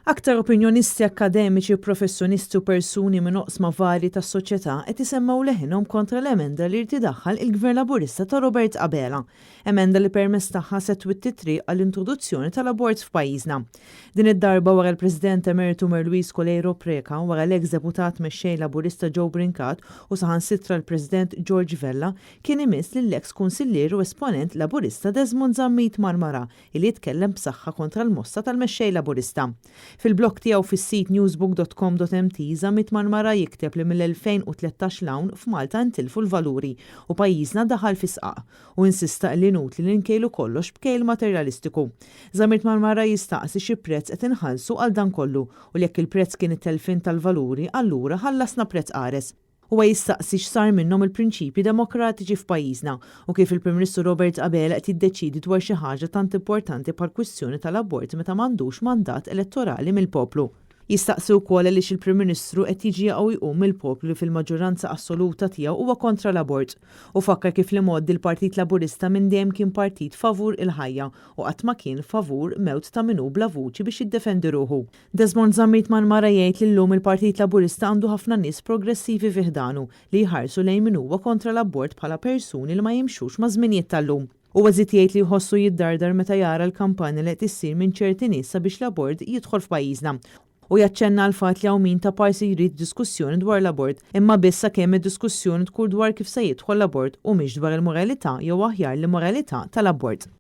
Aktar opinjonisti akkademiċi, professjonisti u persuni minn oqsma varji tas-soċjetà qed isemmgħu leħinhom kontra l-emenda li jrid idaħħal il-Gvern Laburista ta' Robert Abela. Emenda li permezz tagħha se twitti t-triq għall-introduzzjoni tal-abort f'pajjiżna. Din id-darba wara l-President Emeritu Merluis Coleiro Preca, wara l-eks Deputat Mexxej Laburista Joe Brincat u saħansitra l-President George Vella, kien imiss lill-eks Kunsillier u esponent Laburista Desmond Zammit Marmara li jitkellem b'saħħa kontra l-mossa tal-Mexxej Laburista. Fil-blog tiegħu fis-sit newsbook.com.mt, Zammit Marmara jikteb li mill-2013 'l hawn f'Malta ntilfu l-valuri u pajjiżna daħal fi sqaq u insista li inutli li nkejlu kollox b'kejl materjalistiku. Zammit Marmara jistaqsi xi prezz qed inħallsu għal dan kollu u li jekk il-prezz kien it-telfien tal-valuri allura ħallasna prezz qares. Huwa jistaqsi x'sar minnhom il-prinċipji demokratiċi f'pajjiżna u kif il-Prim Ministru Robert Abela qed jiddeċiedi dwar xi ħaġa tant importanti bħall-kwistjoni tal-abort meta m'għandux mandat elettorali mill-poplu. Jistaqsi wkoll għaliex il-Prim Ministru qed jiġi jaqa' u jqum mill-poplu li fil-maġġoranza assoluta tiegħu huwa kontra l-abort. Hu fakkar kif l-imgħoddi l-Partit Laburista minn dejjem kien partit favur il-ħajja u qatt ma kien favur mewt ta' min hu bla vuċi biex jiddefendi ruħu. Desmond Zammit Marmara jgħid li llum il-Partit Laburista għandu ħafna nies progressivi fi ħdanu li jħarsu lejn min huwa kontra l-abort bħala persuni li ma jimxux maż-żminijiet tal-lum. Huwa żied jgħid li jħossu jiddardar meta jara l-kampanja li qed issir minn ċerti nies sabiex l-abort jidħol f'pajjiżna. Hu jaċċenna għall-fatt li hawn min ta' parsi jrid diskussjoni dwar l-abort, imma biss sakemm id-diskussjoni tkun dwar kif se jidħol l-abort u mhix dwar il-moralità jew aħjar l-immoralità tal-abort.